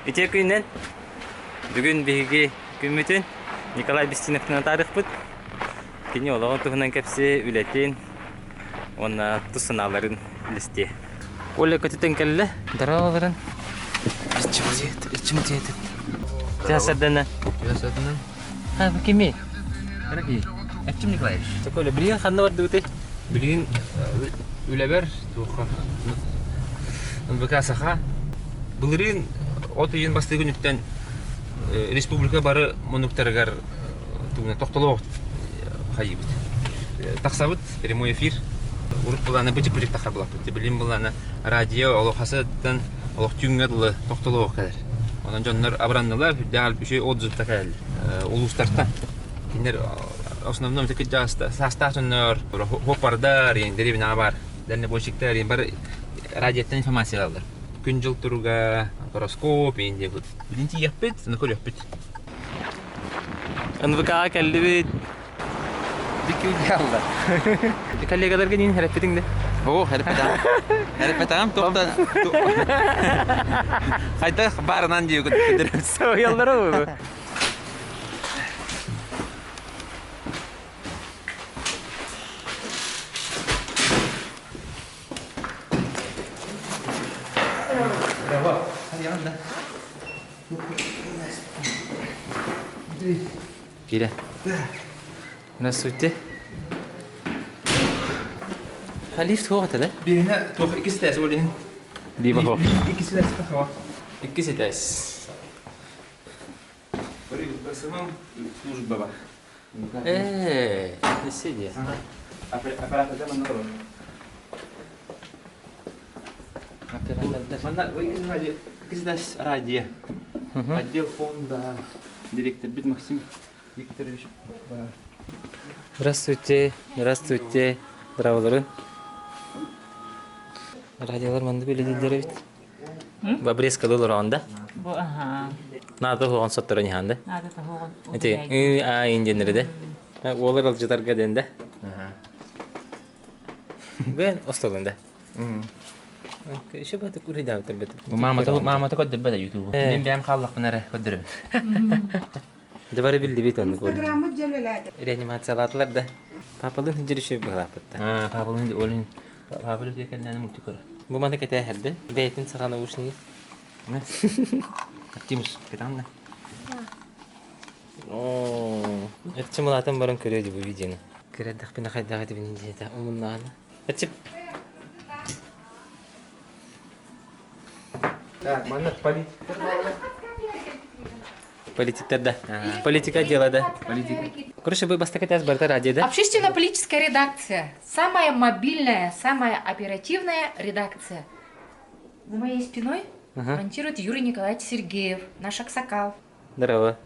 Үтүө күнүнэн! Бүгүн биһиги күммүтүн Николай Бестиновтан атаарыахпыт. Кини олоҕун туһунан кэпсиэ, үлэтин уонна тус санааларын үллэстиэ. Оля көтүтэн кэллэ. Здорово, Иччим диэтит. Сарданна. Сарданна. А, бу кимий? Дорогие, Эрчим Николаевич. Коля, билигин ханна бардыбытый? Билигин үлэбэр туохха НВК Саха былырыын от ыйын бастакы күнүттэн республика бары муннуктарыгар тохтолоох хайыыбыт. Тахсабыт прямой эфир. Урут былаана быдьык-быдьык тахар булаппыт. Билин былаана радио олохасыттан олох түүҥҥэ дылы тохтолоох кэлэр. Онон дьоннор абыраннылар, үрдээх үчүгэй отзывта кэлэллэр. Улуустартан. Кинилэр основном саастаах дьоннор, хуоппардар, дэриэбинэҕэ баар дальнобойщиктар, бары радиоттан информация ылаллар. Күн-дьыл туруга, гороскоп, диэбит. Билин тиийиэхпит, ону көрүөхпүт. НВК-ҕа кэллибит. Дикки хаалла. Коллегаларга нин хэрэппитиҥ да? О, хэрэппэтэҕим. Хэрэппэтэҕим туохтан хайдах баарынан диэбит. Соһуйаллара буолуо. Киирэ. Здравствуйте. Лифт суох этэ да? Биһиэнэ туох иккис этээс ол иһин. Либо суох. Иккис этээс суох. Иккис этээс. Служба бар. Ээ, сидя. Операторда манна олорор. Манна иккис радио. Отдел фонда. Директор бит Максим Викторович. Здравствуйте, здравствуйте, здраволары. Радиолар маннык үлэлииллэр эбит. Обрезка олороҕун да? Бу аха. Наада туһуҕун сотторон иһаан да? Наада туһуҕун. Ити а индиэннэри да? Уолар алдьатарга ден да? Бен остолун да? Еще бы это куридабытыр бит. Маамата көрдөрбөт ютубу. Мен бэйэм хааллахпын эрэ көрдөрөбүн. Дьэ бары биллибит оннук. Инстаграммыт дьөлөлөөтө. Реанимациялаатылар да. Папалыын сылдьар үчүгэй быһалааппыттар. Папалыын олин Папалыын кэллээн мультик көрөр. Бу маны кэтээһэрдэ. Бэйэтин саха наушниги. Оптимус кэтаан да. Оо, Эрчим улаатан баран көрүө дии бу видеону. Кырадэхпинэ хайдах этибин диэтэ умуннаҕына. Эрчим. Так, манна политиктар бааллар. Политиктар да. Политика дела да. Политика. Короче, вы бастакы этаж барыта радио да? Общественно-политическая редакция. Самая мобильная, самая оперативная редакция. За моей спиной Ага. монтирует Юрий Николаевич Сергеев, наш аксакал. Здорово.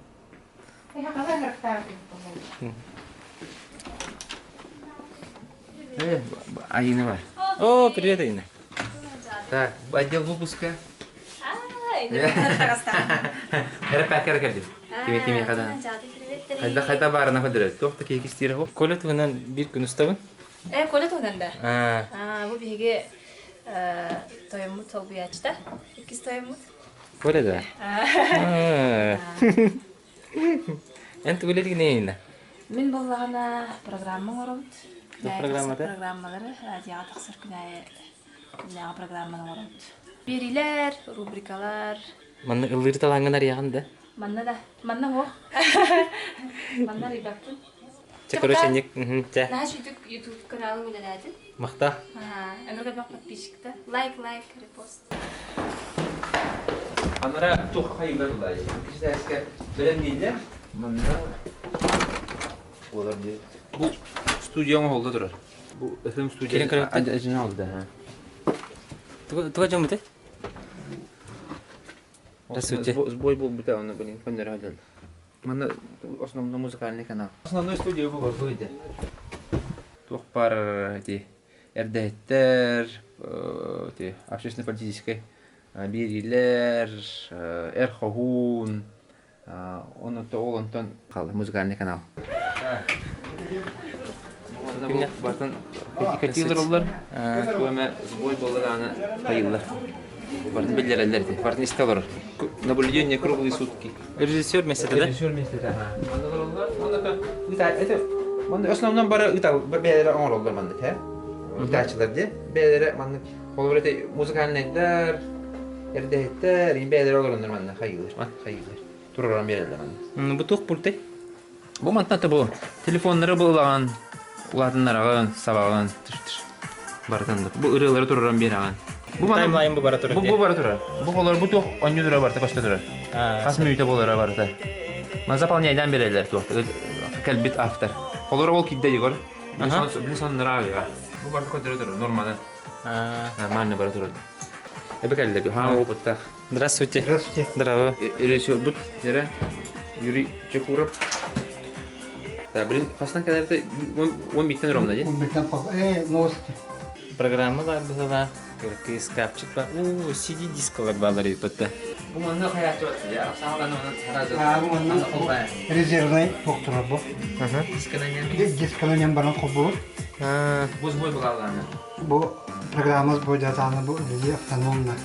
Айина бар. О, привет, Айна. Так, отдел выпуска. Хәрәпәкәр кэлдим. Кими кими хада. Хайда хайда баарына көрдөрөт. Туох да киһи кистиирэ хо. Коля туһунан биир күн устабын. Э, Коля туһунан да? Аа, Бу биһиги тойоммут солбуйааччыта. Иккис тойоммут. Коля да. Аа. Эн тугу үлэлигин Мин буоллаҕына программа оҥоробут. Туох программата? Программалары радиоҕа тахсар күнээйи күннээҕи программаны оҥоробут. Биэриилэр, рубрикалар. Манна ыллыыр талааҥҥын арыйаҕын да? Манна да. Манна суох. Манна арыйбаппын. Чэ, короче, ник, чэ. Наһаа сүйдүк YouTube каналым үлэлээтин. Махта. Ынырык элбэх подписчикта. Лайк, лайк, репост. Анара туох хайыылар булай. Кисээскэ бэлэмнииллэр. Манна олар дии. Бу студия оҥоһулла турар. Бу FM студия. Кэлин көрөктөр. Ажына алды, ha. Туга дьоммутай? Здравствуйте. Сбой буолбута, оны блин, көннөрө сылдьаллар. Манна основной музыкальный канал. Основной студия бу бу иде. Туох бар эти эрдэһиттэр, эти общественно-политическай биэриилэр, эр хоһуун, Оны ол онтон музыкальный канал. Бартан катилар оллар, туэме сбой боллар аны хайыллар. Бартын биллереллер ти. Бартын исте олорор. Наблюдение круглые сутки. Режиссер миэстэтэ да? Режиссер миэстэтэ. Манна это манна основном бары ытал бэйэлэрэ оҥороллор маннык һэ. Ытааччылар дии. Бэйэлэрэ маннык холобур это музыкальнайдар, эрдэһиттэр, бэйэлэрэ олороннор манна хайыылар, ман хайыылар. Тураран биэрэллэр манна. Бу туох пультай? Бу мантан да бу телефоннары булаҕын, улаатыннараҕын, сабаҕын, барытын да. Бу ырыалары тураран биэрэҕин. Бу Таймлайн бу бара турар. Бу бу бара турар. Бу олор бу туох онньу турар барыта көстө турар. Хас мүнүүтэ буолара барыта. Ман заполняйдан берелер туох. Кэлбит автор. Олор ол кидде Егор. Бу соннара Бу барыта көтөрө турар нормально. Нормально бара турар. Эбе кэллэ. Ха опыттах. Здравствуйте. Здравствуйте. Здорово. Режиссербут Зера Юрий Чекуров. Да, блин, хастан кэлэрте он биттен ровно, дии? Он биттен новости. Программа бар быһыла. Кыркы скапчик бар. У, CD дискалар балар иппетте. Бу манна хаятчы я А, бу манна резервный доктор бу. Дискаланен баран холбуур. Бу сбой булаллааны. Бу программа сбой датаны бу үлэлии автономно.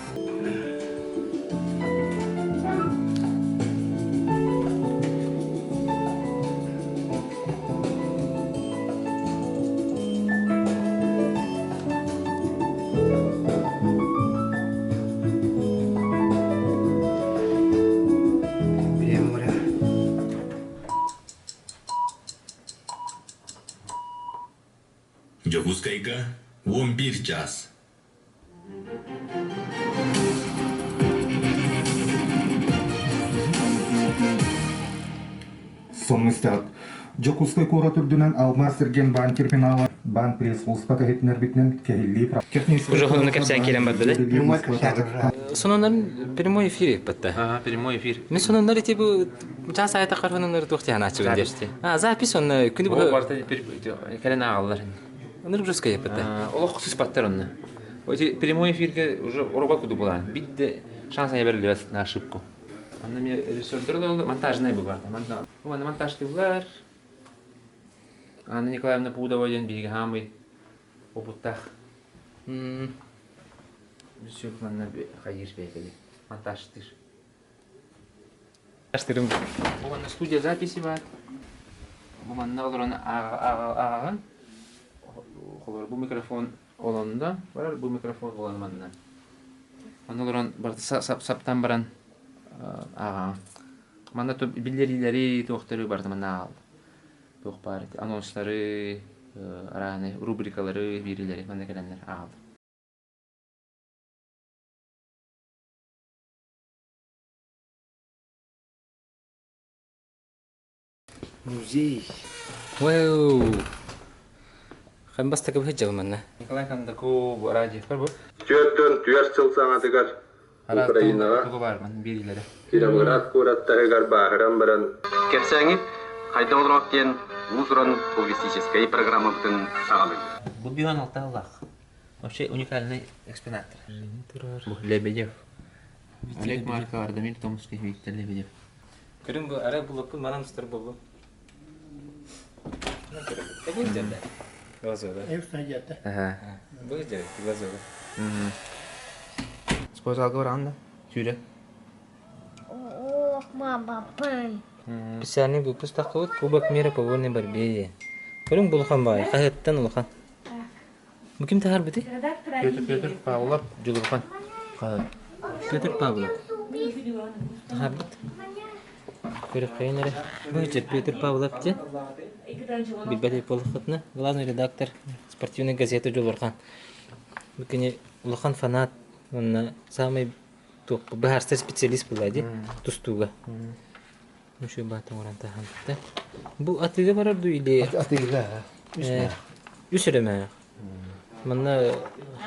Дьокуускайга 11 чаас. Сонун истэҕит. Дьокуускай куорат үрдүнэн Алмаас эргиэн баан терминала баан пресс-сулууспата иһитиннэрбитинэн кэһиллии Уже хону кэпсээн киирэн барда да? Сонуннарын прямой эфир ыппатта. Ага, прямой эфир. Мен сонуннар ити бу чаас айта хархонуннары туох тиһанааччыбын диэшти. А, запись онно күнү Бу бу барта кэлэн ааҕаллар. Оннук жестко ыппатта. Олох сыспаттар онно. Эти прямой эфирге уже робот куду була. Бидде шанс не берилбэт на ошибку. Онно мне режиссердер монтажный бу барта. Манна монтажтыылар. Анна Николаевна Пудова диэн биһиги хаамый опыттаах. Режиссер манна хайыыр бэйэтэ монтажтыыр. Аштырым. Бу манна студия записи бар. Бу манна олорон ааҕаҕын. Холор бу микрофон олонно барар, бу микрофон олон манна. Манна олорон барыта саптан баран ааҕаҕын. Манна биллэриилэри, туохтары барыта манна ааҕал. Туох баар анонстары, арааны, рубрикалары, биэриилэри манна кэлэннэр ааҕал. Музей. Вау! Хэн бастакы быһыт манна. Николай Кондаков радио бу. 44 сыл саҥатыгар Украинаҕа Тугу бар ман биэриилэрэ. Кировоград куораттарыгар бааһыран баран Кэпсээҥҥит хайдах олорох диэн уус-уран публицистическай программабытын саҕалыыбыт. Бу бион алталлах. Вообще уникальный экспонат. Бу Лебедев. Олег Марков, Ардамир Томский, Виктор Лебедев. Көрүҥ бу арай булуппун манан устар боллу. Бу жерде. Глазода. Ага. Бу жерде глазода. Спортзалга баран да. Сүүрэ. Ох, мама, пын. Специальный выпуск таххыбыт Кубок мира по вольной борьбе. Көрүҥ булхан баай, хаһыаттан улахан. Бу ким таһар бити? Петр Петр Павлов Дьулурхан. Петр Павлов. Таһарбыт. Көрөххөйүн эрэ. Бу жерде Петр Павлов те. Билбэт буоллаххытына, главный редактор спортивной газеты Дьулурхан. Бу кини улахан фанат, уонна самый туох быһаарсар специалист буолла дии тустууга. Үчүгэй баата оҥорон таһааммыттар. Бу атыыга барар дуу или Атыыга. Үс өрөмөөх. Манна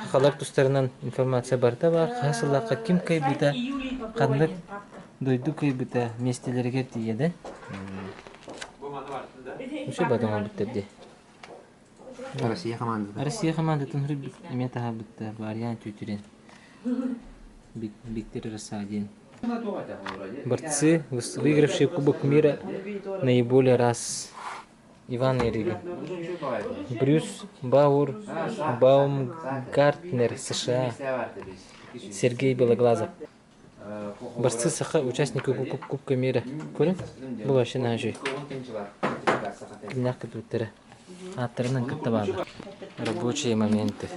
сахалар тустарынан информация барыта баар. Хаһыс сыллаахха ким кыайбыта, ханнык дойду кыайбыта миэстэлэригэр тиийэ да. Үчүгэй баата оҥорбуттар дии. Россия командата. Россия командатын эмиэ таһаарбыттар. Вариант Тютюрин. Виктор Рассадин. Борцы, выигравшие Кубок мира наиболее раз. Иван Ерыгин. Брюс Баур Баумгартнер, США. Сергей Белоглазов. Борцы саха участники Кубка мира. Көрүҥ, бу вообще наһаа үчүгэй. Кимнээх кыттыбыттара. Ааттарынан кытта бааллар. Рабочие моменты.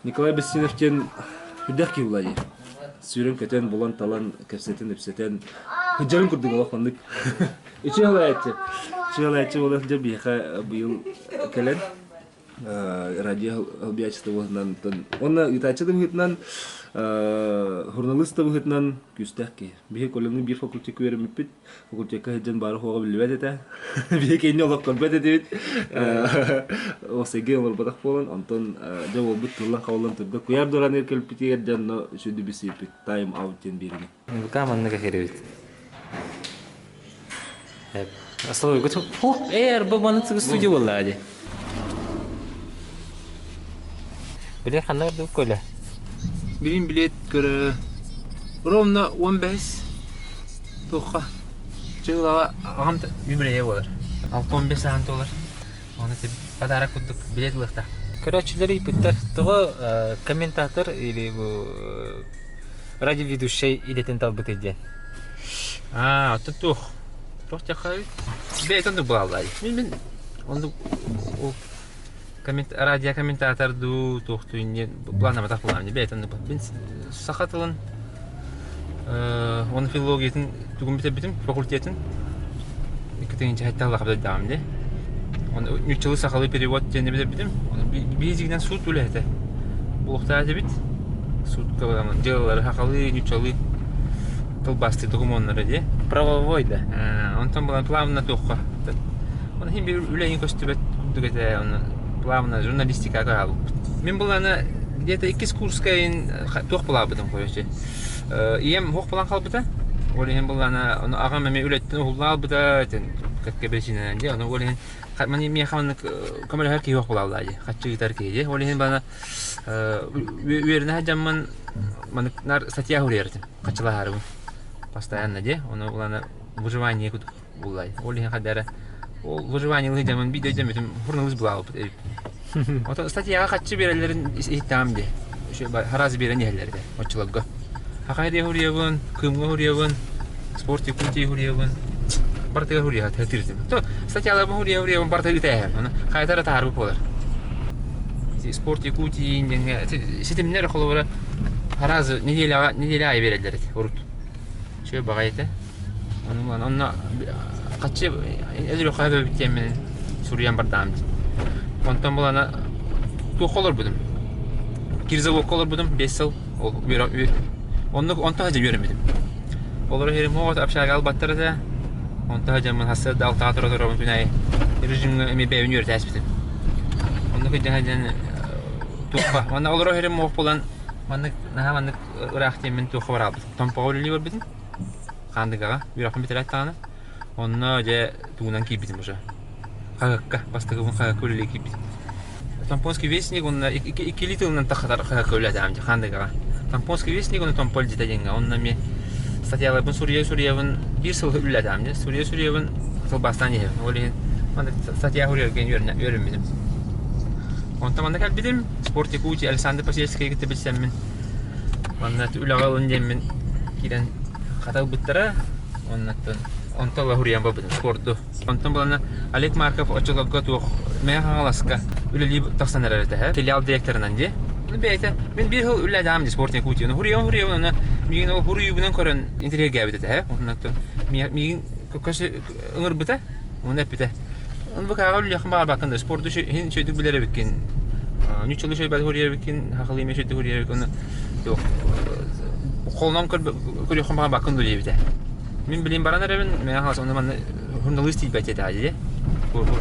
Николай Бессинов диэн үрдэх киһи булайы. Сүүрэн-көтөн, булан-талан, кэпсэтэн-ипсэтэн, сылдьарын курдук олох маннык. Үчүгэй халаайчы. Үчүгэй халаайчы буолан дьэ биһиэхэ быйыл кэлэн радио албиаччыта быһыытынан уонна ыытааччы да быһыытынан журналист да быһыытынан күүстээх киһи. Биһи Коляны биир факультекка үөрэммиппит. Факультекка сылдьан баары суоҕа биллибэт этэ. Биһи кэнни олох көрбөт этибит. Осеге олорботох буолан, онтон дьэ уолбут тыллан-хабыллан турда. Куйаар дураныгар кэлбитигэр дьэ онно сүдү бисиэппит тайм аут диэн биэриини. Бука маннык эһэрибит. Остолобуйга Эр, бу маннык студия буолла дии. Билин ханна көрдүк көлө? Билин билет көрө ровно 15 туохха чыылаҕа аҕам юбилейа буолар. 65 саһан туолар. Оны подарок курдук билет ылыахтаах. Көрөөччүлэр ыйпыттар, тоҕо комментатор или бу радиоведущий идэтин талбытый диэн. Аа, оттон туох туох диэххэ бэйэтин оннук буолаллар. Мин мин оннук ол коммент радиокомментатор дуу туох дуу инньэ планнаматах буолаам бэйэтин оннук мин саха тылын уонна филологиятын тугун бүтэрбитим факультетын икки тыһыынча сэттэ сыллаах дии Оны нууччалыы сахалыы перевод диэни билэрбитим. Биһигинэн суут үлэһитэ буолуохтаах этибит. Суутка дьыалалары сахалыы, нууччалыы тылбаастыы докумуоннары дии. Правовой да. Онтон булан плавно туохха. Оны хин бир үлэһин көстүбэт курдук этэ. Оны плавно журналистикаға хаалбыт. Мин буланы где-то иккис курска туох булаабытым короче. Ийэм хуох булан хаалбыта. Ол иһин буллана ону аҕам эмиэ үлэттэн уһулла албыта кэккэ биричиинэнэн дии ону ол иһин миэхэ маннык көмөлөһөр киһи суох буолаллаа дии хаччы ыытар киһи дии ол иһин бана үөрэнэ сылдьаммын маннык нар статья суруйар этим хаччылаһаарыбын постоянно дии ону булана выживание курдук буллай ол иһин хайда эрэ ол выживание сылдьаммын биир өйдөммүтүм журналист булаабыт эбит Ото статьяҕа хаччы биэрэллэрин иһиттэҕим дии. Хараас биэрэн иһэллэр этэ оччолорго. Хахайдыы суруйабын, Кыымҥа суруйабын, Спорт Якутии суруйабын. Барытыгар суруйа сатыыр этим. То статьяларбын суруйа суруйабын барыта ыытааһым. Аны хайата эрэ таһаарбыт буолар. Спорт Якутии диэҥҥэ ситимнэр холобура хараас неделяҕа неделя аайы биэрэллэр этэ урут. Үчүгэй баҕайы этэ. Онно хаччы эдэр эбит диэммин суруйан бардаҕым дии. Онтон булана туохха олорбутум? Кирзаводка олорбутум 5 сыл. Ол оннук онтон сылдьан үөрэммитим. Олору иһэрим оҕото общага албаттар этэ. Онтон сылдьаммын сарсыарда алтаҕа тура турабын күн аайы режимҥэ эмиэ бэйэбин үөрэтээспитим. Оннук сылдьан сылдьан туохха манна олорор иһэрим ох буолан маннык наһаа маннык ыраах диэммин туохха бараабытым. Томпоҕо үлэлии барбытым. Хаандыгаҕа үөрэхпин бүтэрээт даҕаны. Онно дьэ тугунан киирбитим уже. Хаһыакка, бастакыбын хаһыакка үлэлии киирбитим. Томпонский вестник уонна иккилии тылынан таххатар хаһыакка үлэлээтэҕим дии Хаандыгаҕа. Томпонский вестник уонна Томпо илдьитэ диэҥҥэ. Онно эмиэ статьяларбын суруйа-суруйабын биир сыл үлэлээтэҕим дии. Суруйа-суруйабын тылбаастаан иһэбин. Ол иһин маннык статья суруйарга үөрэммитим. Онтон манна кэлбитим Спорт Якутии Александр Посельскайы кытта билсэммин Манна үлэҕэ ылын диэммин киирэн хата ылбыттара. Оннуттан онтон ыла суруйан барбытым спорду. Онтон булана Олег Марков оччолорго туох Мэҥэ Хаҥаласка үлэлии тахсан эрэр этэ филиал директорынан дии. Бэйэтэ мин биир сыл үлэлээтэҕим дии Спорт Якутияны. Хуруйабын хуруйабын онно миигин ол хуруйуубунан көрөн интэриэһиргээбит этэ. Оннуттан миигин ыҥырбыта уонна эппитэ НВК-ҕа үлэлиэххин баҕарбаккын да спорду иһин үчүгэйдик билэр эбиккин ньуччалыы үчүгэй суруйар эбиккин сахалыы эмиэ үчүгэйдик суруйар эбиккин туох холонон көрүөххүн баҕарбаккын дуо диэбитэ мин билин баран эрэбин мэҥэ хаҥалас онно манна журналист тиийбэт диэтэҕэ дии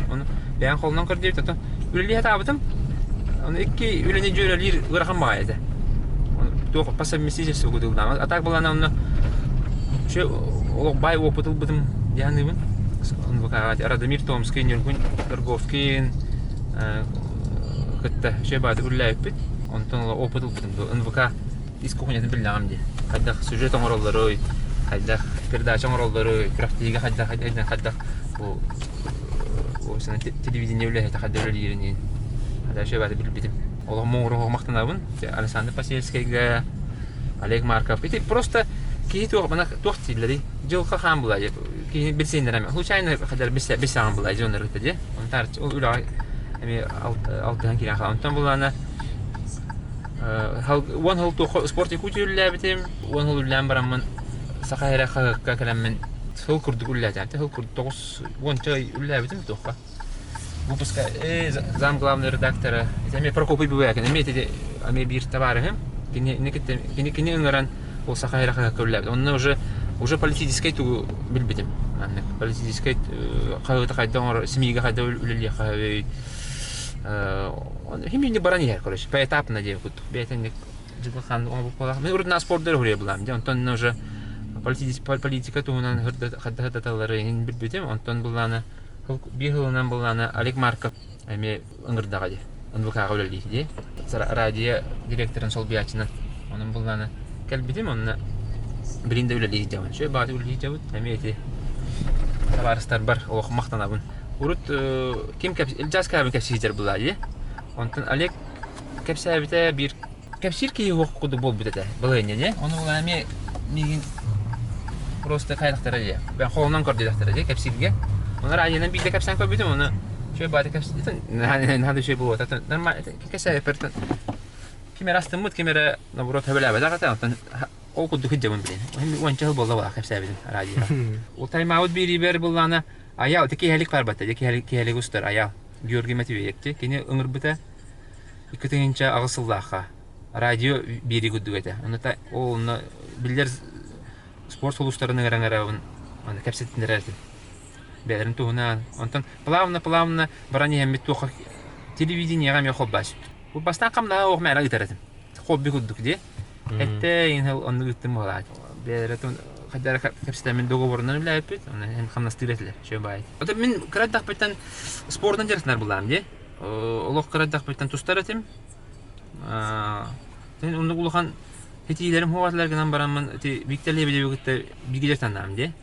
ону бэйэҥ холонон көр диэбит оттон үлэлии сатаабытым ону икки үлэни дьүөрэлиир ыарахан баҕайы этэ туох по совместительству кутуллаҕа а так былаана онно вообще олох баай опыт ылбытым дии саныыбын Радомир Томский, Ньургун Торговскийын кытта үчүгэй баҕайытык үлэлээбиппит. Онтон ыла опыт ылбытым НВК ис кухнятын биллэҕим дии. Хайдах сюжет оҥороллоруй, хайдах передача оҥороллоруй, күрэхтэһиигэ хайдах хайдах хайдах бу телевидение үлэһитэ хайдах үлэлиирин. Дальше бары билбитим. Олох муҥуруһу махтанабын. Александр Посельскайга, Олег Марков. Ити просто киһи туох мана туох дииллэрий? Дьылҕа хаан булаа киһи билсииннэрэ случайно хотя билсэҕин булаа дьоннор кытта дии. Онтон ол үлэҕэ эмиэ алтыһан киирэн хаалан. Онтон булаана уон сыл туохха спорт Якутия үлэлээбитим. Уон сыл үлэлээн бараммын Саха эрэ хаһыакка кэлэммин сыл курдук үлэлээтим. Сыл курдук тоҕус уонча ый үлэлээбитим туохха. Выпуска зам главного редактора эмиэ Прокопий Бубякин эмиэ ити эмиэ биир табаарыһым кини кини кини ыҥыран ол Саха эрэ хаһыакка үлэлээбит. Онно уже уже политическай тугу билбитим. Маннык политическай хаһыаты хайдах оҥорор, СМИ-гэ хайдах үлэлиэххэ химини баран иһэр, короче, поэтапно диэн курдук. Бэйэтин дьылҕа оҥорбут Мин урут спордары уһуруйа булаам дии. Онтон уже политика туһунан хардаталлары иһин билбитим. Онтон буллаана биир сылынан буллаана Олег Марков эмиэ ыҥырдаҕа дии. НВК-ҕа үлэлии дии. Радио директорын солбуйааччынан. Онон буллаана кэлбитим онно билин да үлэлии сылдьабын. Үчүгэй баҕайытык үлэлии сылдьабыт. Эмиэ ити табаарыстарбар олох махтанабын. Урут ким Ильджас кээбин кэпсии сылдьар булаа дии. Онтон Олег кэпсээбитэ биир кэпсиир киһи уох курдук буолбут этэ балаһыанньа дьэ. Ону булан эмиэ миигин просто хайдахтара дьэ. Бэн холонон көрдүлэхтэрэ дьэ кэпсииргэ. Оны радионан биирдэ кэпсээн көрбүтүм, оны үчүгэй баата кэпсиир. Наһаа үчүгэй буолуо. Нормально кэпсээбиппэр ким эрэ астыммыт, ким эрэ наоборот сөбүлээбэтэх этэ. Онтон ол курдук сылдьабын билин. Уонча сыл буолла буолла кэпсээбитим радиоҕа. Ол таймаабыт биэриибэр буллаана Аял, ити киэһэлик барбата, дьэ киэһэлик устар Аял. Георгий Матвеев кини ыҥырбыта 2008 сыллаахха радио биэрии курдук этэ. Онно ол онно биллэр спорт сулустарын ыҥыран ыҥырабын аны кэпсэтиннэрэр этим. Бэйэлэрин туһунан. Онтон плавно-плавно баран иһэммит туохха телевидениеҕа эмиэ холбоосуппут. Бу бастаан хамнаһа оох мээнэ ыытар этим. Хобби курдук дии. Этте иһин оннук ыыттым буолаат. Бэйэлэрэ хайдара кэпсэтэммин договорунан үлэлээбиппит. Онон эн хамнастыыр этилэр. Үчүгэй баайы. Ото мин кыра эрдэхпиттэн спордун дьарыктанар булаам дии. Олох кыра эрдэхпиттэн тустар этим. Оннук улахан итиилэрим хуоҕатылар гынан бараммын ити Виктор Лебедевы кытта бииргэ дьарыктаннаҕым дии.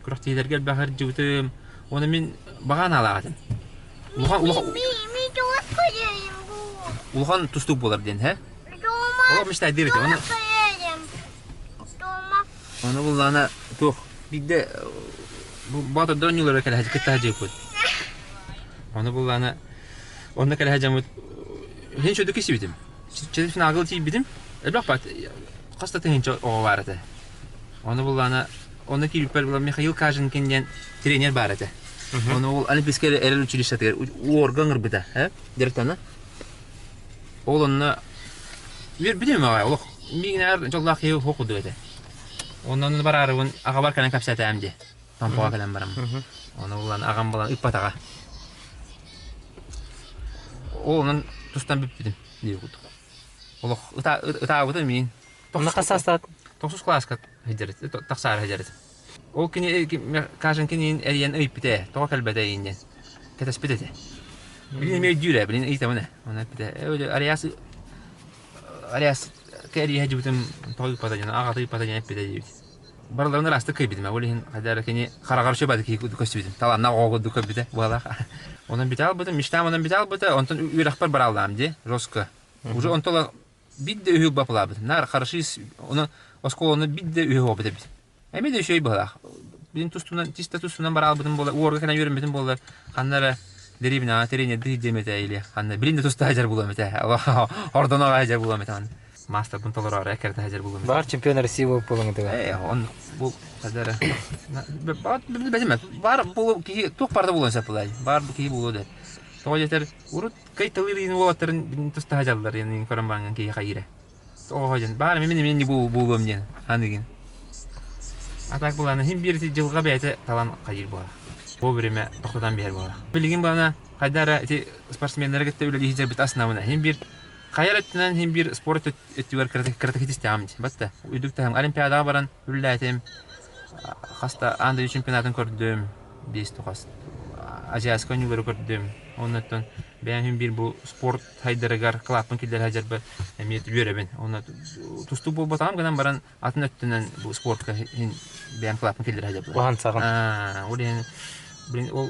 Күрэхтэһиилэргэ элбэх сылдьыбытым. Уонна мин баҕа анаалаах этим. Улахан улахан улахан тустуук буолар диэн, һэ? Олох мечтайдыыр этим. Оны Ону буллаана туох биирдэ бу Боотурдар оонньууларыгар кэлэ кытта сылдьыбыппыт. Ону буллаана онно кэлэ сылдьаммыт иһин чөдүк истибитим. Чөдүк финалга тиийбитим. Элбэх бат хас да тыһыынча оҕо баар этэ. Ону буллаана онно киирбиппэр була Михаил Каженкин диэн тренер баар этэ. Ону ол Олимпийскай эрэл училищетыгар уорга ыҥырбыта, э, директорына. Ол онно үөрбүтүм аҕай олох миигинээр дьоллоох киһи суох курдук этэ. Онон бараарыбын аҕабар кэлэн кэпсэтээм дии. Томпоҕо кэлэн барам. Ону булан аҕам булан ыппатаҕа. Ол онон тустан бүппүтүм диир курдук. Олох ытаабытым миин. Онно хас саастаат? Тохсус кылааска сылдьар тахсаары сылдьар этим. Ол кини кажын киниин эрийэн ыйыппыта тоҕо кэлбэтэ иин диэн. Кэтэспит этэ. Билин эмиэ өйдүүр ээ, билин ыйытабын ээ. Оны эппитэ, Ариас Ариас кэрийэ дьыбытым тоҕо ыыппата диэн, аҕата ыыппата диэн эппитэ диэбит. Барыларын ыраастык кыйбитим, ол иһин хайда эрэ кини хараҕар үчүгэй киһи курдук көстүбүтүм. Талааннаах оҕо курдук көрбүтэ быһалаах. Онон бүтэ албытым, мечтам онон бүтэ албыта, онтон үөрэхпэр барааллаам дии, жестко. Уже онтон биир да үһү бапылаабыт. Наар хорошист, оны оскуоланы биир да үһү оҕобут эбит. Эмиэ да үчүгэй быһалаах. Билин тустунан, чисто тустунан бараалбытым буолар, уорга кэлэн үөрэммитим буоллар, ханна эрэ дэриэбинэҕэ тренердии сылдьыам этэ или ханна билин да туста сылдьар буолуом этэ. Ордоноҕо сылдьар буолуом этэ. Маастарбын толороору эккирэтэ сылдьар буолуом этэ. Баар чемпион России буолуп буолуҥ Ээ, он бу ханна эрэ баар бу киһи туох барда буолуон сөп булай. Баар бу киһи буолуо да. Тоҕо диэтэр урут кый тылыр иин уолаттарын билин туста сылдьаллар иин көрөн баран киһи хайыра. Тоҕо диэн баар мин мин буолуом диэн аныгын. А так булана хим биир ити дьылҕа бэйэтэ талан хайыыр буолар. Бу бириэмэ тохтотон биһэр буолар. Билигин бана хайда эрэ ити спортсменнары кытта үлэлии сылдьарбыт основана. Хим биир хайар өттүнэн хим биир спорт өттүгэр кыратык истэҕим дии. Батта үрдүк таһым олимпиадаҕа баран үлэлээтим. Хаста аан дойду чемпионатын көрдүм. Биэс тухас азиатскай оонньуулары көрдүм. Оннуттан бэйэм хим биир бу спорт хайдарыгар кылааппын киллэрэ сылдьарбар эмиэ үөрэбин. Онно тустуук буолбатаҕым гынан баран атын өттүнэн бу спортка иһин бэйэм кылааппын киллэрэ сылдьабын. Уһансаҕын. Ол иһин Блин, ол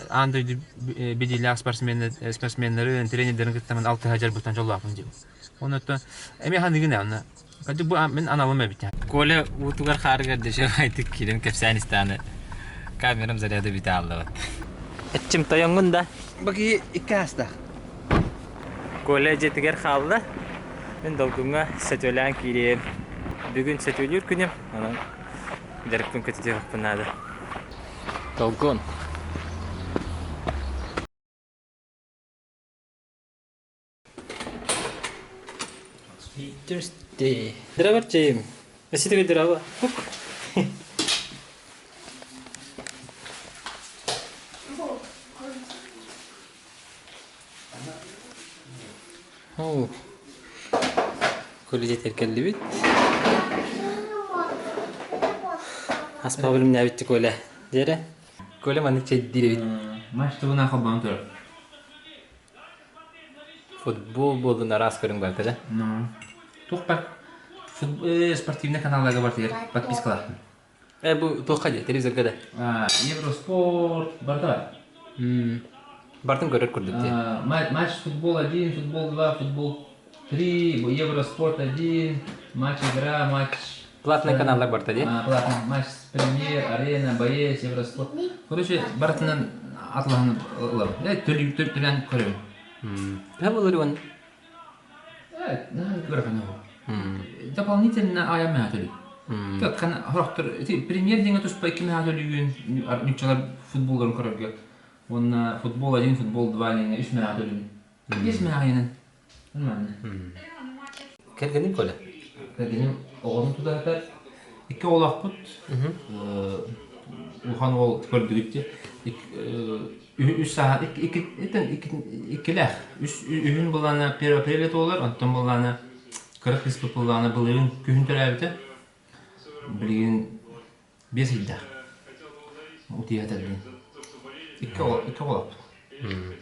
аан дойду бидиилээх спортсменнары, тренердэрин кытта мен алтыһа дьарбыттан дьоллоохпун диэбит. Оннуттан эмиэ ханыгын онно. Кадьы бу мин аналым эбит. Коля уутугар хаарыгар дешевайтык киирэн кэпсээн истэҕинэ камерам заряда бүтэ ааллыбат. Эччим тойоҥҥун да? Баки икки аастаах. Коля дьиэтигэр хаалла. Мин долгуҥҥа сөтүөлээн киириэм. Бүгүн сөтүөлүүр күнүм. Онон дьарыкпын көтүтүөхпүн наада. Долгун. Thursday. Здравствуйте. Спасибо, здраво. Оо, Көлүдьэтэр кэллибит. Аспа билимнээбитти Коля. Дьэрэ. Коля маннык чэйдиир эбит. Матч тугуна холбоон турар. Футбол буоллун араас көрүҥ барыта да. Туох бар спортивный каналларга бартыгар подпискалаахпын. Э бу туохха дии телевизорга да. Евроспорт барыта бар. Бартын көрөр курдук дии. Матч футбол 1, футбол 2, футбол 3, Евроспорт 1, матч игра, матч Платный каналлар барта дии. Платный матч премьер, арена, боец, Евроспорт. Короче, барытынан атлаһан ылабын. Э, төлөөн көрөбүн. Төһө болор уон? Э, көрөкөнө. Дополнительно аям меха төлүү. Как хорохтор премьер диҥэ туспа икки меха төлүүгүн нуччалар футболларын көрөргө. Уонна футбол 1, футбол 2 диҥэ үс меха төлүүн. Биэс меха йынан. Нормально. Кэргэним Коля. Кэргэним оҕотун тутаатар. Икки оҕолоохпут. Улахан уол көрдүгүт Үс сааһа иккилээх. Үс үһүн былаана 1 апреля туолар, онтон былаана кыра кыыспыт былаана былырыын күһүн төрөөбүтэ. Билигин 5 ыйдаах. Утуйа этэллин. Икки оҕо икки оҕолоохпут.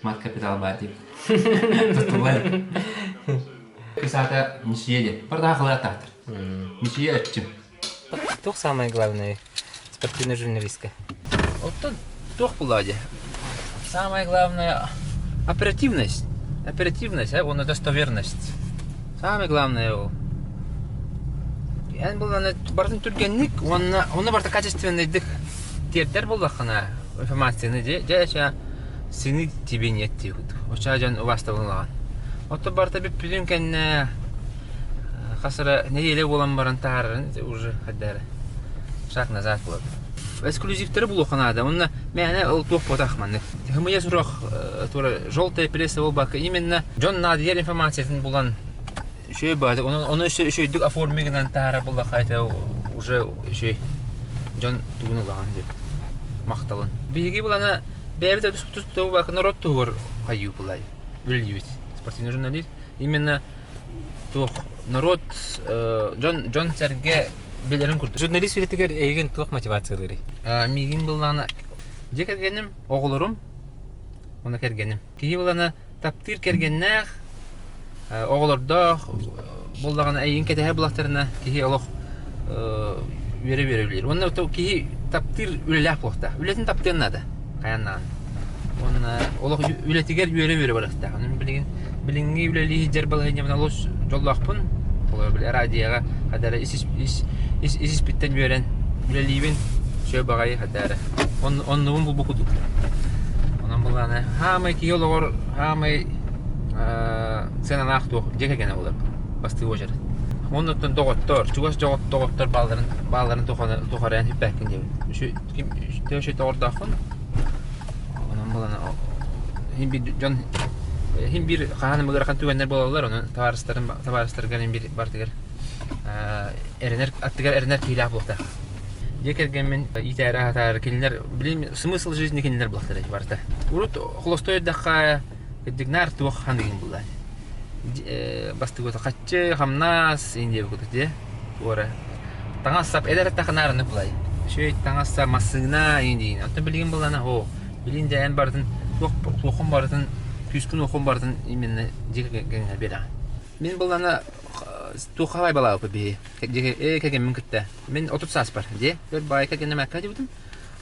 Мат капитал баар диэбит. Туттуллар. Кыс аата Мичийэ диэн. Бардаах халааттаахтар. Мичийэ өччүм. Туох самое главное спортивный журналистка? Оттон туох булаа дии. Самое главное оперативность. Оперативность, уонна достоверность. Самое главное ол. Эн булланы бартын түргэнник уонна уонна барта качественныйдык тиэрдэр буллаххына информацияны дьэ дьэ сыны тебе нет диэбит. Оччо дьон убаастабыллаҕын. Оттон барыта бүппүтүн кэннэ хас эрэ нэдиэлэ буолан баран таһаарарын уже хайдары шаг назад буолар. Эксклюзивтары булуохха наада. Онно мээнэ ол туох буотах маннык. Хымыйа сурух тура желтая пресса буолбакка именно дьон наадыйар информациятын булан үчүгэй баҕайытык ону ону өссө үчүгэйдик оформи гынан таһаарар буоллахха это уже үчүгэй дьон тугун ылаҕын диэн махталын. Биһиги булана бэйэбит тус народ туһугар хайыы булай үлэлиибит спортивный журналист именно туох народ дьон дьон сэргэ билэрин курдук. Журналист үлэтигэр эйигин туох мотивациялыырый? Миигин былаана дьиэ кэргэним, оҕолорум уонна кэргэним. Киһи былаана таптыыр кэргэннээх, оҕолордоох буоллаҕына эйигин кэтэһэр буоллахтарына киһи олох үөрэ-үөрэ үлэлиир. Уонна киһи таптыыр үлэлээх буолуохтаах. Үлэтин таптыан наада хайаан даҕаны. Уонна олох үлэтигэр үөрэ-үөрэ барыахтаах. Онон билигин билиҥҥи үлэлии сылдьар балаһыанньабын олус дьоллоохпун. Холобур, били радиоҕа хата эрэ ис ис ис испиттэн үөрэн үлэлиибин. Үчүгэй баҕайы хата эрэ. Оннубун булбут курдук. Онон былаана хаамай киһи олоҕор хаамай сыаналаах туох дьиэ кэргэнэ буолар бастыы уочарат. Оннуттан доҕоттор, чугас доҕоттор баалларын баалларын тухары эн хүппэккин диэбит. Ким төһө доҕордооххун онон булана хин бир дьон хин бир хаһан ыарахан түгэннэр буолаллар онон табаарыстарын табаарыстаргар хин бир бартыгар эрэнэр аттыгар эрэнэр киһилээх буолуохтаах. Дьиэ кэргэммин иитээри-аһатаары кинилэр билим смысл жизни кинилэр булахтара барыта. Урут холостой эрдэххэ кырдьык наар туох ханыгын булла. Бастыгыта хаччы, хамнас, индия кутут дии. Туора. Таҥас-сап эдэр эттэххэ наарыны булай. Үчүгэй таҥас-сап, массыына индиин. Оттон билигин буллана оо, билин дьэ эн барытын туох туоххун барытын күүскүн уоххун барытын именно дьиэ кэргэҥҥэ биэрэҕин. Мин буллана туохха байбалаабыппыт биһи. Ээ кэргэммин кытта. Мин 30 сааспар, дьиэ, өр баайка кэннэ мэккэ дьыбытым.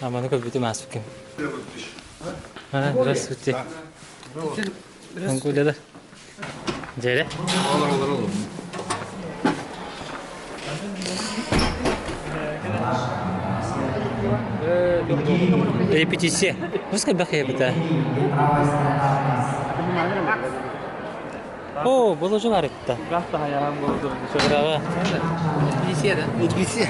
Аманы көрбүтүм ааспыт кэм. Здравствуйте. Ангуляда. Дьэрэ. Репетиция. Пускай бэхэ О, бұл уже бар итті. Браво. Репетиция.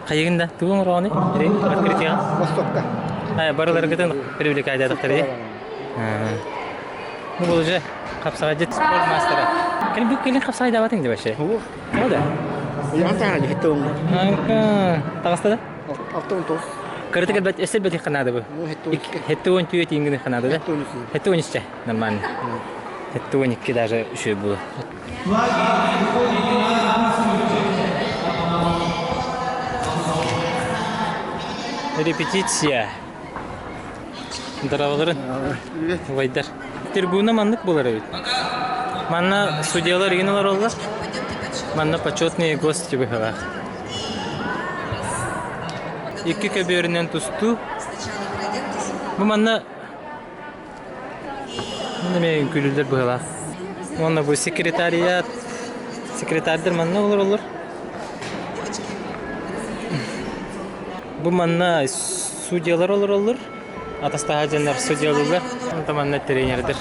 Хайыгында тугун рони? Открытие. Востокта. А, барыларгытын привлекает ди. Бу уже хапсагадит спорт мастера. Кини бу келин хапсагай даватың деп вообще. О да. Ян хеттон. Тагаста да? Алтын тос. Кырытык бет эсер бет ханады бу. Хеттон түйет ингини ханады да? Хеттон исче нормально. Хеттон икки даже үшө бу. Репетиция. Здраволарын. Вайдар. Трибуна маннык болар эбит. Манна судьялар игин олар олар. Манна почетные гости быһалаах. Икки көбүөрүнэн тустуу. Бу манна Неме күлүллэр быһалаах. Уонна бу секретариат секретарьдар манна олор олор. Бу манна судьялар олороллор. Атастаһа дьоннор судьялыылар. Онто манна тренердер.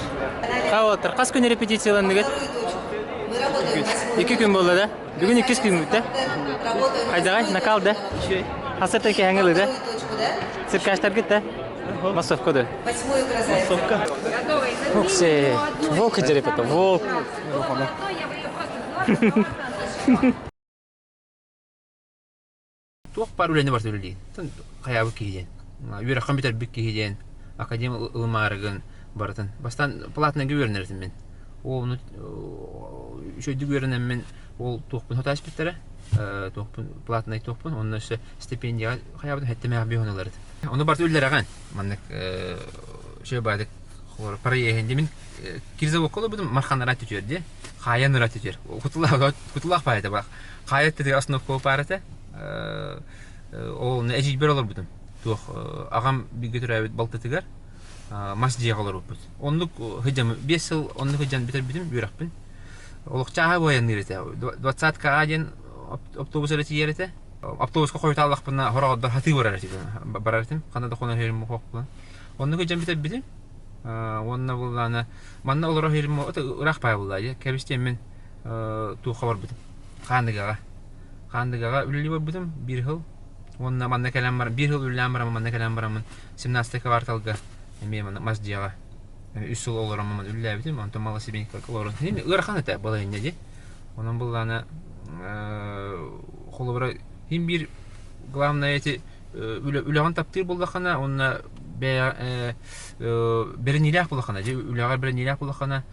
Хаалаттар хас күн репетицияланныгыт? Икки күн буолла да? Бүгүн иккис күммүт да? Хайдаҕай, накал да? Хасыртан кэһэҥҥэ да? Циркачтаргыт да? Массовка да? Массовка. Уксе, волк это, волк. Туох баар үлэни барыта үлэлиин. Хайаабыт киһи диэн. Үөрэххин бүтэрбит киһи диэн. Академ ылымаарыгын барытын. Бастаан платныйга үөрэнэр этим мин. Ол ону үчүгэйдик үөрэнэммин ол туохпун хатааспыттара. Туохпун платнай туохпун онно өссө стипендияҕа хайаабытым хэттэмээх биһон ылар этим. Ону барыта үллэрэҕин. Маннык үчүгэй баайдык проеһин мин кирзаводка олорбутум марханара түтүөр дии. Хаайан ыра түтүөр. Кутулаах баайта бах. Хаайат тетигэр основка баар этэ. Ол эдьиийбэр олорбутум. Туох аҕам бииргэ төрөөбүт балтытыгар мас дьиэҕэ олорбуппут. Оннук сылдьан 5 сыл оннук сылдьан бүтэрбитим үөрэхпин. Олох чааһа буойанныыр этэ. Двадцатка А диэн автобус эрэ тиийэр этэ. Автобуска хойутааллахпына хороҕордор хатыы барар этим. Барар этим. Ханна да хонор иһэрим хоһук Оннук сылдьан бүтэрбитим. Уонна буллаана манна олорор иһэрим ыраах баай буллаа дии. Кэбис диэммин туохха барбытым. Хаандыгаҕа. Хаандыгаҕа үлэлии барбытым биир сыл. Уонна манна кэлэн баран, биир сыл үлэлээн баран, манна кэлэн бараммын 17 кварталга эмиэ манна мас дьиэҕэ 3 сыл олороммун үлэлээбитим. Онтон малосемейка олорон. Ыарахан этэ балаһыанньа дии. Онон былаана холобура иһин биир главное эти үлэҕин таптыыр буоллаххына уонна бэриниилээх буоллаххына дьэ үлэҕэр бэриниилээх буоллаххына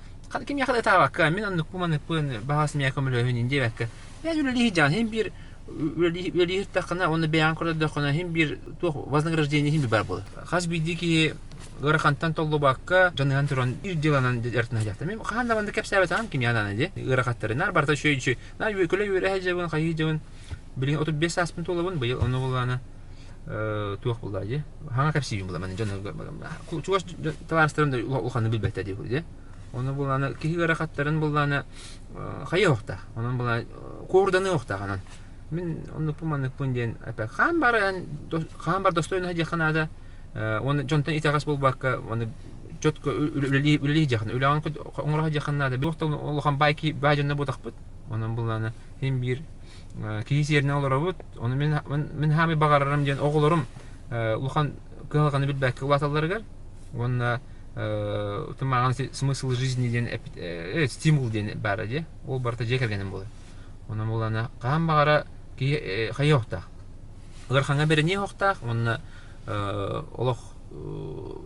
кимиэхэ да ытаабакка мин оннукпун манныкпын баҕас миэхэ көмөлөһүн диэбэккэ бэйэн үлэлии сылдьаҕын иһин биир үлэлии сыттаххына уонна бэйэҕин көрдөххүнэ иһин биир туох вознаграждение иһин биир баар буолар хас биирдии киһи ыарахантан толлубакка дьаныһан туран биир дьыаланан дьарыктана сылдьахтар мин хаһан да маннык кэпсээбэтэҕим кимиэхэ даҕаны дии ыарахаттары наар барыта үчүгэй үчүгэй наар күлэ үөрэ сылдьабын хайыы сылдьабын билигин 35 сааспын туолабын быйыл ону буллаана туох буллаа дии хаҥа кэпсиибин була маны дьон чугас табаарыстарым да улаханнык билбэттэр дии дии ону буллаана киһи ыарахаттарын буллаана хайа уохтаах онон буллаана куорданыы уохтаах онон мин оннукпун манныкпын диэн опять хаан бар хаан бар достойно диэххэ наада уонна дьонтон итэҕэс буолбакка уонна четко үлэлии үлэлии диэххэ үлэҕин оҥоро диэххэ наада туох улахан баай баай дьонно буотахпыт онон буллаана син биир киһи сиэринэн олоробут. Ону мин мин хаамай баҕарарым диэн оҕолорум улахан кыһалҕаны билбэккэ улааталларыгар уонна тымааҕын смысл жизни диэн стимул диэн баара дии. Ол барыта дьиэ кэргэним буолар. Онон буолана хаһан баҕара киһи хайыахтаах. Ыарахаҥҥа бэриниэхтаах уонна олох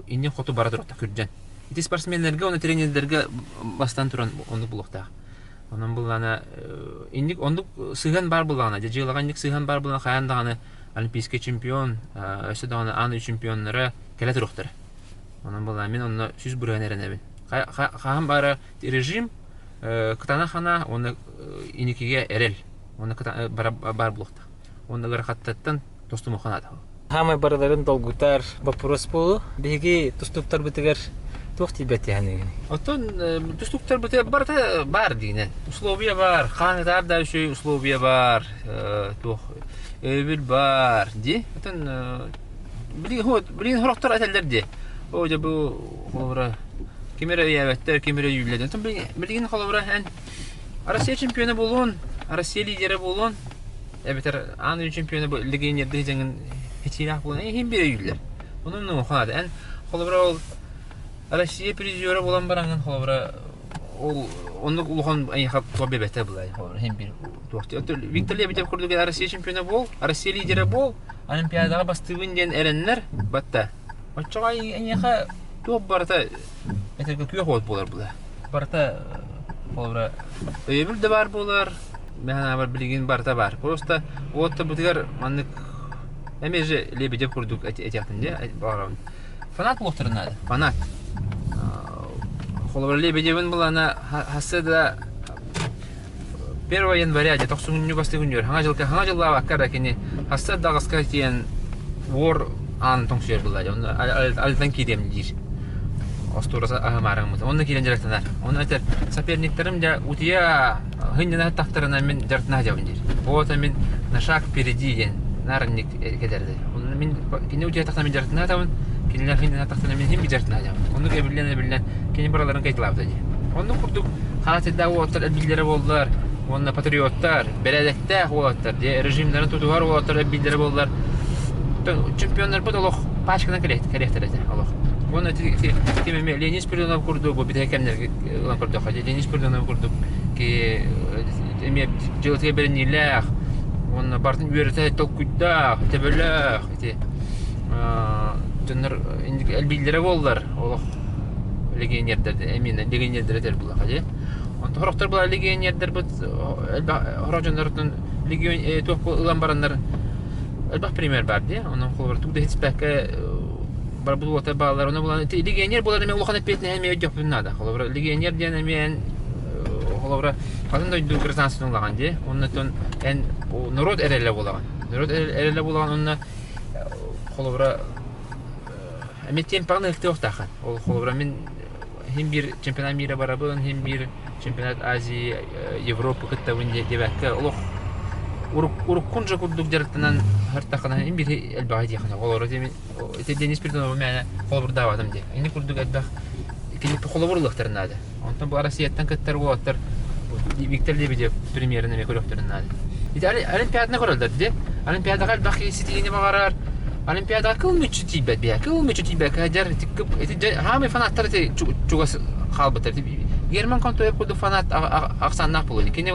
иннин хоту бара туруохтаах күрдьэн. Ити спортсменнэргэ уонна тренердэргэ бастан туран оннук булуохтаах. Онон буллаана инник оннук сыһыан баар буллаҕына, дьэ дьыалаҕа инник сыһыан баар буллаҕына хайаан даҕаны олимпийскай чемпион, өссө даҕаны аан чемпионнара кэлэ туруохтара. Онон буллаҕына мин онно 100% эрэнэбин. Хаһан баара режим кытаанах хана уонна иникигэ эрэл уонна баар буолуохтаах. Уонна ыарахаттартан тостумуохха наада. Хаамай барыларын долгутар боппуруос буолу. Биһиги тустууктарбытыгар туох тиийбэт диэханыгын? Оттон тустууктарбытыгар барыта баар диинэн. Условия баар, хаанытаар да үчүгэй условия баар, туох өйөбүл баар дии. Оттон билигин сорохтор этэллэр дии. Оо дьэ бу холобура ким эрэ өйөөбөттөр, ким эрэ өйүүллэр. Оттон билигин холобура эн Россия чемпиона буолуон, Россия лидерэ буолуон эбэтэр аан дойду чемпиона бу легионердыы дьаҥын хитиилээх буолан иһин биир өйүүллэр. Онон нуохаада эн холобура ол Россия призера буолан бараҥҥын холобура ол оннук улахан эйиэхэ туох биэрбэтэ былай холобура иһин биир туох Виктор Лебедев курдук Россия чемпиона буол, Россия лидерэ буол, Олимпиадаҕа бастыыбын диэн эрэннэр батта. Оччоҕо эйиэхэ туох барыта этэргэ күөх уот буолар була. Барыта холобура өйөбүл да баар буолар, мин санаабар билигин барыта баар. Просто уоттарбытыгар маннык эмиэ же Лебедев курдук этиэхтин дии баҕарабын. Фанат буолуохтарын наада. Фанат. Холобура Лебедевин былаана хассы да 1 января дьэ тохсунньу бастакы күнүгэр хаҥа дьылга хаҥа дьыллаабакка да кини хасса даҕаска тиийэн уор аан тоҥсуйар буолла дьэ онно альтан киириэм диир остуораса аһымаарыҥмыт онно киирэн дьарыктанар онно этэр соперниктарым дьэ утуйа хынньана тахтарына мин дьарыктана сылдьабын диир вот мин на шаг впереди диэн наарынньык кэтэрди онно мин кини утуйа тахтарына мин дьарыктана сатабын кинилэр хынньана тахтарына мин хин дьарыктана сылдьабын оннук эбиллэн эбиллэн кини бараларын кайталаабыта дии оннук курдук Хаатырдаах уолаттар элбииллэрэ буоллар уонна патриоттар, бэрээдэктээх уолаттар, дьэ режимнэрин тутуһар уолаттар элбииллэрэ буоллар чемпионнарбыт олох пачканан кэлиэхтэрэ этэ олох. Уонна ити ким эмиэ Леонид Спиридонов курдук бу бүтэһик кэмнэргэ ылан көрдөххө Леонид Спиридонов курдук ки эмиэ дьыалатыгар бэриниилээх уонна барытын үөрэтэ толкуйдаах, төбөлөөх ити дьоннор элбииллэрэ буоллар олох легионердэр эмиэ легионердэр этэр булаха дии. Онтон сорохтор була легионердэрбит элбэх сорох дьоннортон легион туох ылан бараннар элбэх пример бар дии. Онон холобур тугу да хитиспэккэ барбыт уота бааллар. Ону булан легионер буолар эмиэ улахан эппиэтинэһи эмиэ өйдүөхпүтүн наада. Холобура легионер диэн эмиэ холобура атын дойду гражданствотын ылаҕын дии. Оннотон эн норуот эрэлэ буолаҕын. Норуот эрэлэ буолаҕын онно холобура Эмиэ темпаҕын ыһыктыахтааххын. Ол холобура мин иһин биир чемпионат мира барабын, иһин биир чемпионат Азии, Европа кыттабын диэбэккэ олох уруккун же курдук дьарыктанан сыртаххына иһин биир элбэҕи диэххин олору ити Денис Пердунова мээнэ холобурдаабатым диэ. Ини курдук элбэх кини холобур ылыахтарын наада. Онтон бу Россияттан кыттар уолаттар Виктор Лебедев премьерин эмиэ көрүөхтэрин наада. Ити Олимпиаданы көрөллөр дии. Олимпиадаҕа элбэх киһи ситиһиини баҕарар. Олимпиадаҕа кыл мүччү тиийбэт биһэ. Кыл мүччү тиийбэккэ дьэр ити хаамай фанаттар ити чугас хаалбыттар. Герман Контоев курдук фанат ахсааннаах буолуо. Кини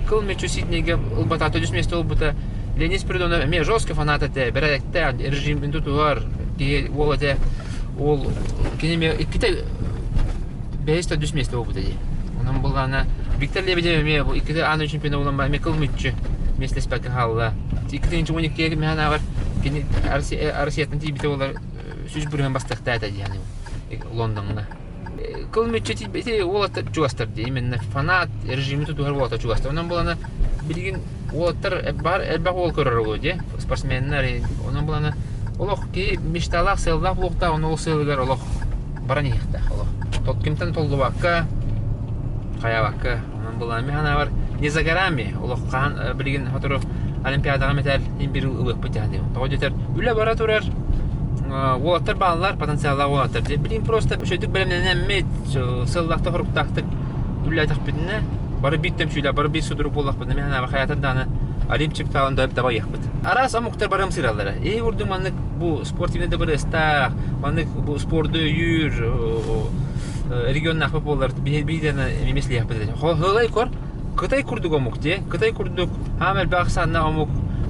кыл мүччү Сиднейгэ ылбата төрдүс миэстэ ылбыта. Леонид Спиридонов эмиэ жесткий фанат этэ, бэрээдэктээх режимин тутуһар киһи уол этэ. Ол кини эмиэ иккитэ бэһис төрдүс миэстэ буолбута дии. Онон буллаҕына Виктор Лебедев эмиэ бу иккитэ аан дойду чемпиона буолан баран эмиэ кыл мүччү миэстэлэспэккэ хаалла. 2012 мэһэн ааҕар кини Россияттан тиийбитэ буолар 100% бастыахтаата дии Лондоҥҥа. Кыл мүччү тиийбити уолаттар чугастар дии. Именно фанат режими тутуһар уолаттар чугастар. Онон булана билигин уолаттар бар элбэх уол көрөр олуо дии. Спортсменнар онон булана олох киһи мечталаах сыаллаах буолуохтаах, ону ол сыалыгар олох баран иһиэхтээх олох. Кимтэн толлубакка, хайаабакка, онон былаан мин санаабар не за горами олох хаһан билигин сотору Олимпиадаҕа мэтээл иһин биир ылыахпыт дии Тоҕо диэтэр үлэ бара турар, уолаттар бааллар, потенциаллаах уолаттар. Билигин просто үчүгэйдик бэлэмнэнэммит, сыллаахтык-хоруктаахтык үлэлээтэхпитинэ, бары биир түмсүүлээх, бары биир судургу буоллахпытына, мин санаабар хайаатар даҕаны Олимп чыпчаалын дабайыахпыт. Араас омуктар барым сыраллара. Эһи курдук маннык бу спортивный дыбарыастаах, маннык бу спорду өйүүр регионнаахпыт буоллар биһиги эмиэ силиэхпит. Хылай кор Кытай курдук омук дии. Кытай курдук хаам элбэх ахсааннаах омук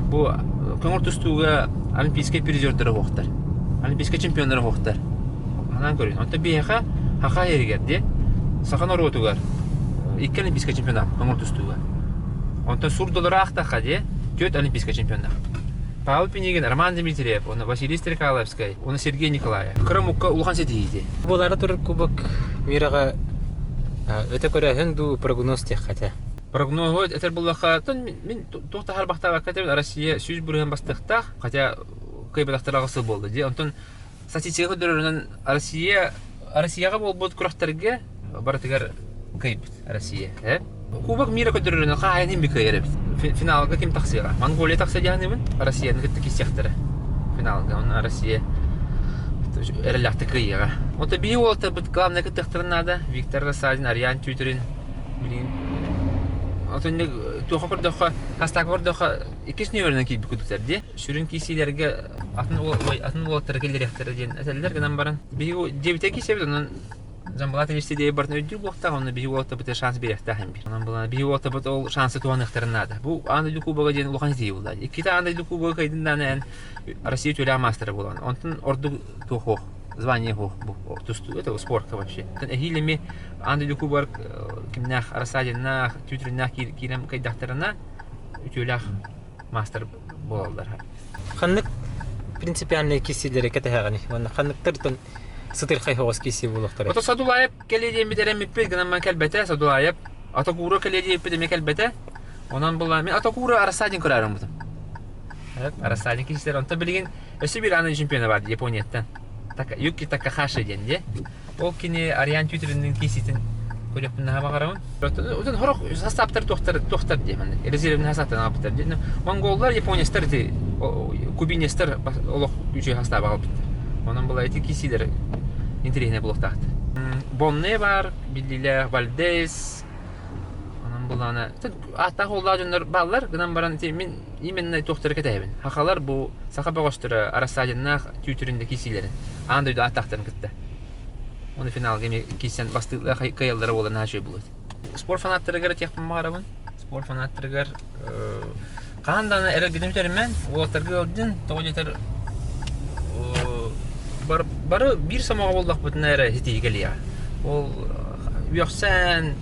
бу көҥүл тустууга олимпийскай призердары уохтар. Олимпийскай чемпионнары уохтар. Анаан көрүн. Онтон биһиэхэ Хаха эригэр дии. Саха норуотугар икки олимпийскай чемпионат көҥүл тустууга. Онтон сурдолораахтахха дии түөрт олимпийскай чемпионнаах. Павел Пинигин, Роман Дмитриев, уонна Василий Стрекаловскай, уонна Сергей Николаев. Кыра омукка улахан ситиһиити. Буолаары турар кубок мираҕа өтө көрөөһүн дуу прогноз диэххэ этэ. Прогноһу этэр буоллахха, мин туох да харбахтаабакка этэбин, Россия 100% бастыахтаах, хотя кыайбатахтара аҕыс сыл буолла дии. Онтон статистика көрдөрөрүнэн Россия Россияҕа буолбут күрэхтэргэ барытыгар кыайбыт Россия. Э? Кубок мира көрдөрөрүнэн хаһаайын иһин кыайар эбит. Финалга ким тахсыаҕа? Монголия тахса диэхинибин, Россияны кытта киирсиэхтэрэ. Финалга. Онно Россия эрэллээхтик кыайыаҕа. Онто биһи уолаттарбыт главное кыттыахтарын наада. Виктор Рассадин, Ариан Тютрин, билигин отуннук туохха көрдөххө, хастаакка көрдөххө иккис нүөмэринэн киирбит курдуктар дии. Сүрүн киирсиилэргэ атын атын уолаттары киллэриэхтэрэ диэн этэллэр гынан баран биһиги дьиэбитэ киирсэбит онон Жамбалат инвести диэби барытын өйдүүр буолуохтаах, онно биһиги уолаттарбыт шанс биэриэхтээх им биир. Онон булан биһиги уолаттарбыт ол шансы туһаныахтарын наада. Бу аан дойду кубога диэн улахан ситиһии буолла. Иккитэ аан дойду кубога кыайдын даҕаны эн Россия үтүөлээх маастара буолан. Онтон ордук туох суох, звание суох бу тустуу это спортка вообще. Эһиил эми аан дойду кубогар кимнээх Рассадиннаах, Тютриннаах киирэн кыайдахтарына үтүөлээх маастар буолаллар. Ханнык принципиальнай киирсиилэри кэтэһэҕиний уонна ханныктартан сытырхай соҕус киирсии буолуохтарай? Ото Садулаев кэлиэ диэммит эрэммиппит гынан баран кэлбэтэ. Садулаев Атакура кэлиэ диэбиппит эмиэ кэлбэтэ. Онон була мин Атакура Рассадин көрөөрүм бутум. Рассадин киирсэр. Онтон билигин өссө биир аны чемпиона бар Японияттан. Юки Такахаши диэн дии. Ол кини Ариан Тютриннин кииситин көрүөхпүн наһаа баҕарабын. Отон хорох састааптар туохтар туохтар диye маннык. Резервный састааптан аҕалбыттар диye. Монголлар, японецтар ити кубинецтар олох үчүгэй састаабы аҕалбыттар. Онон была ити киисилэр интэриэһинэй буолуохтаахтар. Бонне бар, биллиилээх Вальдес, онон булаана ааттаах уоллаах дьоннор бааллар гынан баран ити мин именно туохтары кэтэһэбин. Хахалар бу саха бөҕөстөрө Рассадиннаах түүтүрүн да киирсиилэрин аан дойду ааттаахтарын кытта. Оны финалга эмиэ киирсэн бастыылаах кыайаллара буолан наһаа үчүгэй буолуо. Спорт фанаттарыгар этиэхпин баҕарабын. Спорт фанаттарыгар хаһан даҕаны эрэлгитин бүтэрмэн, уолаттарга ыалдьын, тоҕо диэтэр бары биир сомоҕо буоллахпытына эрэ ситиһии кэлиэҕэ. Ол үөхсэн,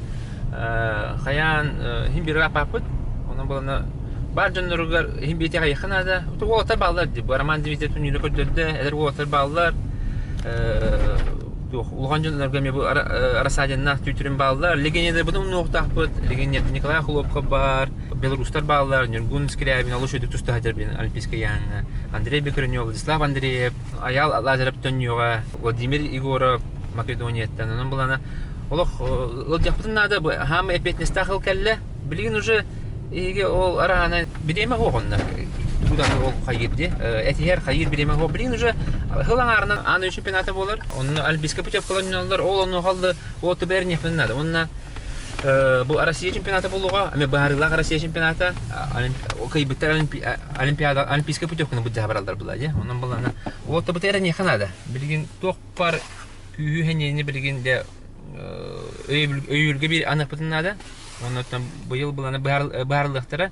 хайаан иһин биир ырааппаппыт. Онон буолана баар дьонноругар иһин биэтиэх айыахха наада. Уолаттар бааллар дии. Роман Дмитриев түннүнү көрдөрдө, эдэр уолаттар бааллар. Туох улахан дьоннорго эмиэ бу Рассадиннаах түүтүрүн бааллар. Легионердарбытын умнуохтаахпыт. Легионер Николай Хлопков баар, белорустар бааллар, Ньургун Скрябин, олус үчүгэй туста сылдьар билин Олимпийскай ыйааһыҥҥа. Андрей Бекренев, Владислав Андреев, Айаал Лазарев төннүөҕэ, Владимир Егоров Македонияттан. Онон булана олох ыалдьыахпытын наада. Бу хаама эппиэтинэстээх ыл кэллэ. Билигин уже эһиги ол араана бириэмэ суох онно. Тугудан ол хайыыр дии. Этиһэр хайыыр бириэмэ суох. Билигин уже сыл аҥаарынан аан дойду чемпионата буолар. Онно Олимпийскай путевкалар ойноллор. Ол онно халды ол түбэр надо. Онно бу Россия чемпионата буолуоҕа, ами быһаарыылаах Россия чемпионата, кыайбыттар Олимпиада, Олимпийскай путевканы былдьаһа бараллар була дии. Онон булана ол табыта эрэ ниэхэ наада. Билигин туох бар күүһү сэниэни билигин дэ өйүүргэ биир аныахпытын наада. Оннуттан быйыл булана быһаарыллыахтара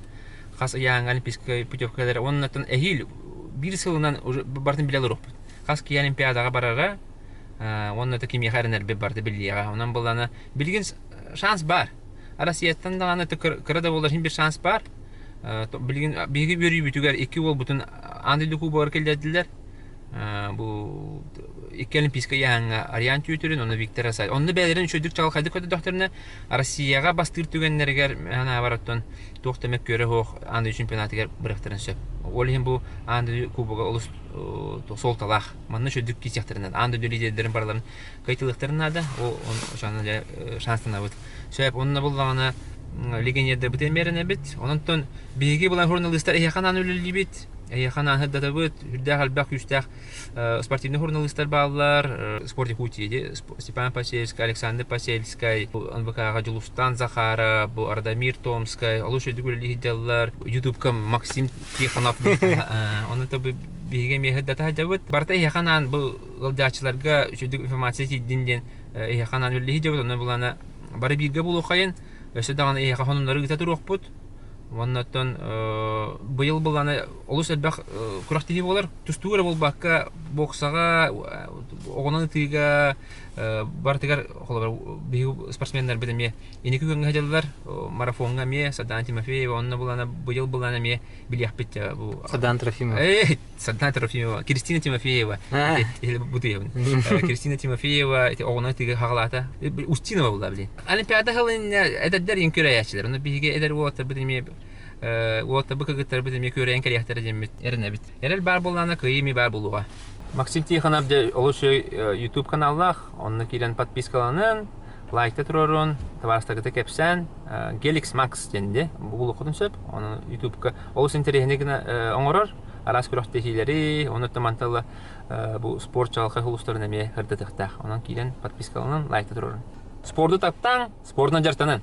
хас ыйааҥҥа Олимпийскай путевкалары оннуттан эһиил биир сылынан уже барытын билэ олоруохпут. Хас киһи Олимпиадаҕа барара уонна да кимиэхэ эрэнэрбит барыта биллиэҕэ. Онон булана билигин шанс баар. Россияттан даҕаны кыра да буоллар син бир шанс баар. Билигин биһиги үөрүүбүтүгэр икки уолбутун аан дойду кубогар киллэрдилэр. Бу икки олимпийскай ыйааһыҥҥа Ариан Тютрин уонна Виктор Асай. Онно бэйэлэрин үчүгэйдик чаҕылхайдык көрдөхтөрүнэ Россияҕа бастыыр түгэннэригэр анаабар оттон туох да мөккүөрэ суох аан дойду чемпионатыгар бырахтарын сөп. Ол иһин бу аан дойду кубога олус суолталаах. Манна үчүгэйдик киирсиэхтэринэн аан дойду лидердэрин барыларын кыайтылыахтарын наада. Ол ошону шанстанабыт. Сөп, онно буллаҕына легионердарбытын эмиэрэнэбит. Онон биһиги булан журналистар эһиэхэ анаан үлэлиибит, эһиэхэ анаан сырдатабыт. Үрдээх элбэх күүстээх спортивный журналистар бааллар. Спорт Якутии Степан Посельскай, Александр Посельскай, НВК-ҕа Дьулустан Захаров, бу Радомир Томскай, олус үрдүк үлэлии сылдьаллар. Ютубка Максим Тихонов Ону биһиги эмиэ сырдата сылдьабыт. Барыта эһиэхэ анаан бу ыалдьааччыларга үчүгэй информация тиийдин диэн эһиэхэ анаан үлэлиһи дьабыт. Онно булана бары бииргэ буолуоххайын, өссө даҕаны эһиэхэ сонуннары ыыта туруохпут. Оннуттан быйыл былаана олус элбэх күрэхтэһии буолар. Тустуу эрэ буолбакка, боксаҕа, оҕонон ытыыга барытыгар холобур биһиги спортсменнарбыт эмиэ инники күөҥҥэ сылдьаллар. Марафоҥҥа эмиэ Сардаана Тимофеева онно былаана быйыл былаана эмиэ билиэхпит бу Сардаана Трофимова. Э, Сардаана Трофимова, Кристина Тимофеева. Бутуйабын. Кристина Тимофеева ити оҕону ытыыга хаҕалаата. Устинова буолла блин. Олимпиада сылын эдэрдэр иҥ күрэйээччилэр. Ону биһиги эдэр уолаттарбыт эмиэ уолаттарбыт кыргыттарбыт эмиэ күрэйэн кэлиэхтэрэ диэммит эрэнэбит. Эрэл баар буоллаҕына кыайыы эмиэ баар буолуоҕа. Максим Тихонов дьэ олус үчүгэй YouTube каналлаах. Онно киирэн подпискаланын, лайкта туруорун, табаарыстаргыта кэпсээн, Gelix Max диэн дии булуоххутун сөп. Ону YouTube-ка олус интэриэһинэй гына оҥорор. Араас күрэхтэһиилэри, онно мантан бу спорт чаҕылхай улуустарын эмиэ ырдатыахтаах. Онон киирэн подпискаланан, лайкта туруорун. Спорду таптаан, спордунан дьарыктанан.